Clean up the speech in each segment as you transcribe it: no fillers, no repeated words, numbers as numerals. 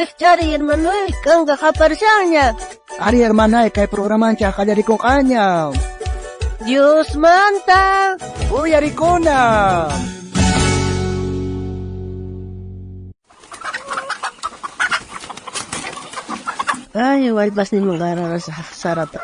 Rijch'ariy, hermanoy, k'anka qaparishanña. Ari, hermanay, kay programanchej qallarikonqaña. Diosmanta Uyarikuna. Ay, wallpasninman qararasaj sarata.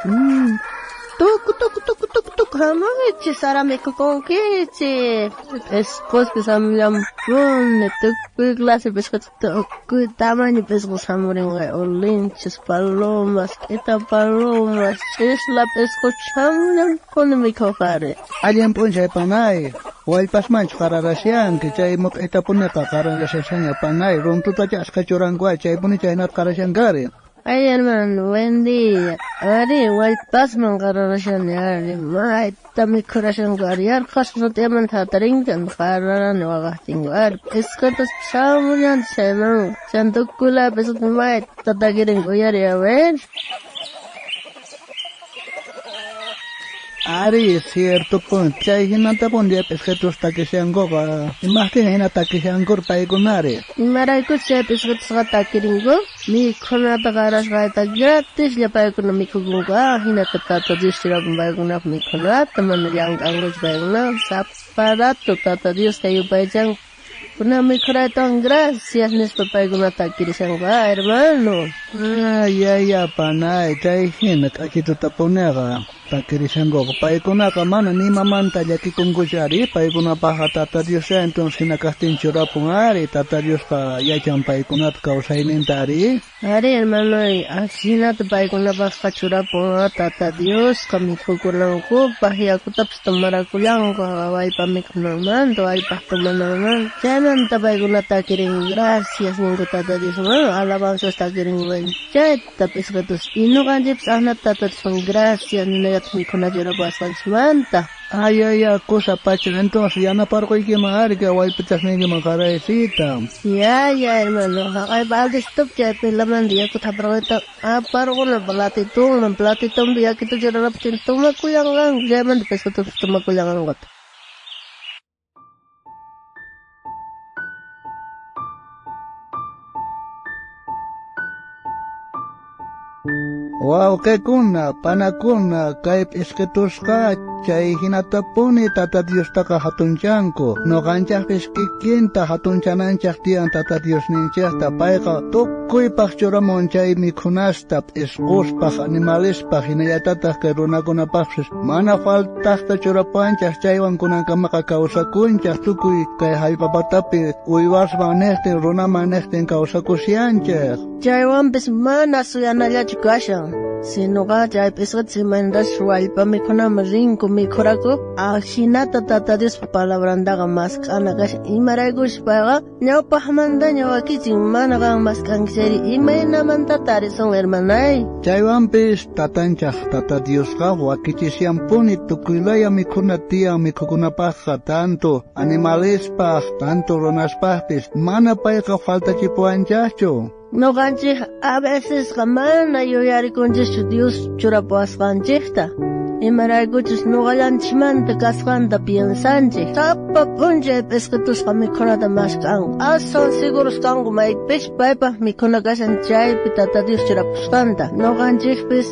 Tuku, tuku, tuku, tuku, tuku, hamuychis, sara mikhukunkichis. P'isqospis hamullampuni, tukuy clase p'isqotas, tukuy tamaño p'isqos hamurinqa, ulinchis, palomas, k'ita palomas, ch'isla p'isqos hamullampuni mikhoj ari. Allin p'unchay, panay. Wallpasmanchu qararashanki? Chay moq'itapuniqa qararashashaña, panay. Runtutacha ashkha churanku ari, chaypuni chaynata qarashanki ari. Ay, hermano, buen día. Ari, wallpasman qararashani ari, mayta mikhurashanku ari, yarqhasqa sut'iyamanta jatarinkan qararani waqajtinku ari, p'isqetas hamullantaq chayman, chanta tukuy p'isqetas mayta takirinku uyariy a ver. Ari, ciertopuni, chay hinatapuni chay p'isqitus takishankuqa. Imajtin hina takishankur paykunari? Imaraykuchus chay p'isqitusqa takirinku, mikhunata qarasqayta gratislla paykuna mikhukunku, ajinata Tata Dios churapun paykunapaq mikhunata, mana llank'ankuchu paykuna, sapa rato Tata Diosta yupaychanku. Kunan mikhuraytawan gracias nispa paykuna takirishanku, hermano. Ay, ay, panay, chay hina k'achitutapuniqa takirishankuqa. Paykunaqa mana nimamanta llakikunkuchu ari, paykunapaqqa Tata Dios entonces hina kajtin churapun ari, Tata Diosqa yachan paykunata kawsayninta ari. Ari, hermanoy, ajinata paykunapaqqa churapun Tata Diosqa mikhukunankupaq, yakutapis tomarakullanku wallpa mikhunanmanta, wallpaq tomananmanta. Chaymanta paykuna takirinku gracias ninku Tata Diosman, alabanzas takirinku chayta p'isqitus. Y noqanchikpis ajinata Tata Diosman gracias ninallataq mikhuna churapuwasqanchikmanta. Ay, ay, ay, kusa pacha, entonces yanaparquykiman ari kay wallpichasniykiman qaraysita. Ya, ya, hermano, jaqay baldestop chay pilamanta yakuta aparquyta aparquna platitunman, platitunpi yakuta churaraptin tomakullanqanku, chaymanta p'isqitupis tomakullanqankutaq. Wawqikuna, panakuna, kay p'isqitusqa chay hinatapuni Tata Diostaqa hatunchanku. Noqanchaqpis kikinta hatunchananchaq tiyan Tata Diosninchaqta. Payqa tukuypaq churamun chay mikhunasta, p'isquspaq, animalespaq, hinallatataq kay runakunapaqpis. Mana faltaqta churapuwanchaq, chaywan kunankamaqa kawsakunchaq, tukuy kay jallp'a patapi uywasman niqtin, runaman niqtin kawsakushanchaq. Chaywanpis mana suyanallachu kashan, sinoqa chay p'isqitas imaynatachus wallpa mikhunaman rinku mikhuraku, ajinata Tata Diospa palabrantaqa mask'ana kashan. Imaraykuchus payqa ñawpaqmantaña wakichin, mana qan mask'anki chayri imaynamanta tarisun, hermanay. Chaywanpis tatanchaq Tata Diosqa wakichishanpuni tukuylaya mikhuna tiyan mikhukunapaqqa, tanto animalespaq, tanto runaspaqpis, mana payqa faltachipuwanchaqchu. Noqanchik a vecesqa mana yuyarikunchischu Dios churapuwasqanchikta. Imaraykuchus noqallanchikmanta kasqanta piensanchik. Sapa p'unchay p'isqitusqa mikhunata mask'anku. Aswan seguros kanku maypich paypaq mikhuna kashan chaypi Tata Dios churapusqanta. Noqanchikpis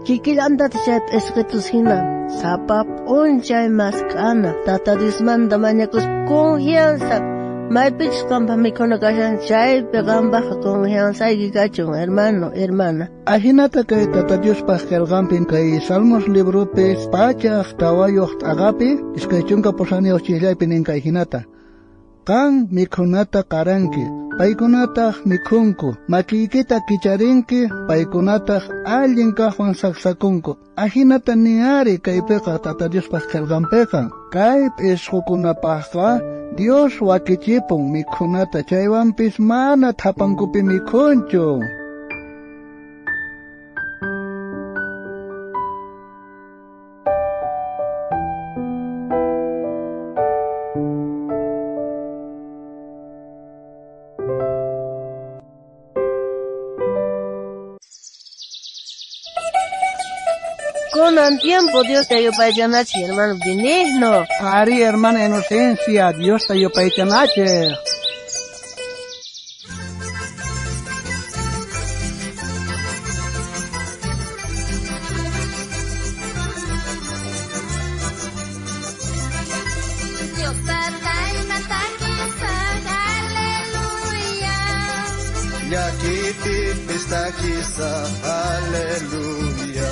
kikillantataq chay p'isqitus hina sapa p'unchay mask'ana. Tata Diosmanta mañakuspa confianza. Maypichus qanpaq mikhuna kashan chaypi qanpaqqa confianzayki kachun, hermano, hermana. Ajinata kay Tata Diospaq qillqanpi kay Salmos libropi 104 t'aqapi 28 chillaypi nin kay hinata. Qan mikhunata qaranki, paykunataq mikhunku, makiykita kicharinki, paykunataq allin kaqwan saksakunku. Ajinata nin ari kaypiqa Tata Diospaq qillqanpiqa. Kay p'isqukunapaqqa Dios wakichipun mikhunata, chaywanpis mana thapankupi mikhunchu. Kunan tiempo Diosta yupaychanachik, hermano Benigno. Ari, hermana Inocencia, Diosta yupaychanachik. Llakiypipis takisaj, aleluya.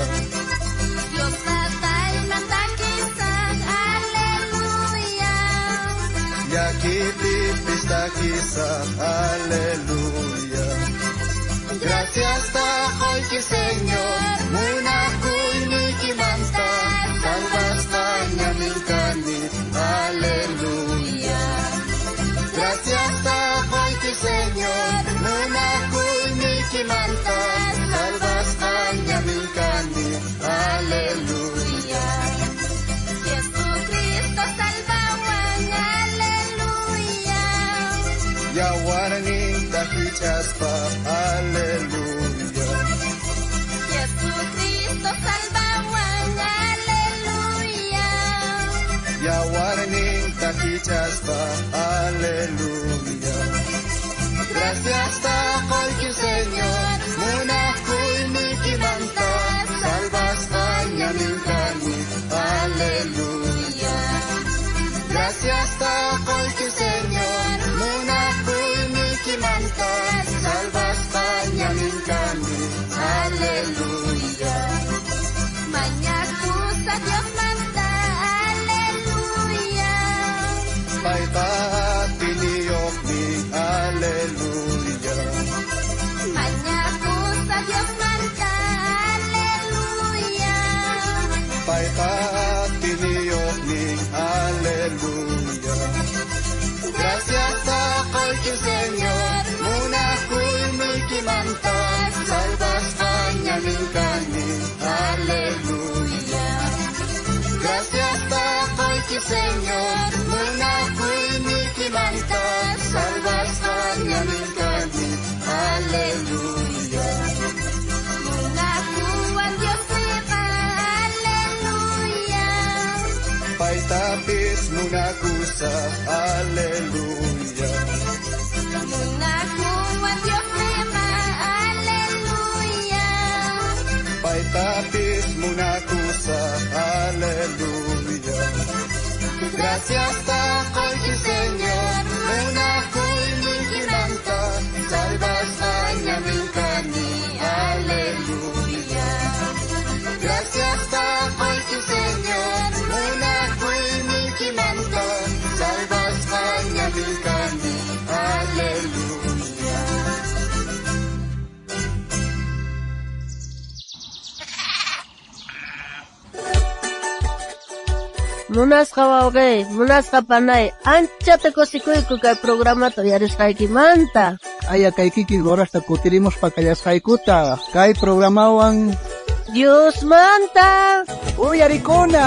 Dios Tatayman takisaj, aleluya. Llakiypipis takisaj, aleluya. Gracias qoyki Señor, munakuyniykimanta, salvasqañamin kani, aleluya. Gracias qoyki Señor, munakuyniykimanta, salvasqañamin kani, aleluya. Jesucristo salvawan, aleluya. Yawarninta jich'aspa, aleluya. Jesucristo salvawan, aleluya. Yawarninta jich'aspa, aleluya. Gracias qoyki Señor, munakuyniykimanta, salvasqañamin kani, aleluya. Gracias qoyki Señor, munakuyniykimanta, salvasqañamin kani, aleluya. Mañakusa Dios manta, aleluya. Payqa atiyniyuqmi, aleluya. Mañakusa Dios manta, aleluya. Payqa atiyniyuqmi, aleluya. Gracias qoyki Señor, munakuyniykimanta, salvasqañamin kani, aleluya. Gracias qoyki Señor, munakuyniykimanta, salvasqañamin kani, aleluya. Munakuwan Dios niqa, aleluya. Paytapis munakusaj, aleluya. Munakuwan Dios niqa, aleluya. Paytapis munakusaj, aleluya. Gracias qoyki Señor, munakuyniykimanta, salvasqañamin kani, aleluya. Gracias qoyki Señor, munakuyniykimanta, salvasqañamin kani, aleluya. Munasqa wawqey, munasqa panay, anchata kusikuyku kay programata uyarisqaykimanta. Aya kay kikin horasta kutirimuspa kallasqaykuta kay programawan Diosmanta uyarikuna.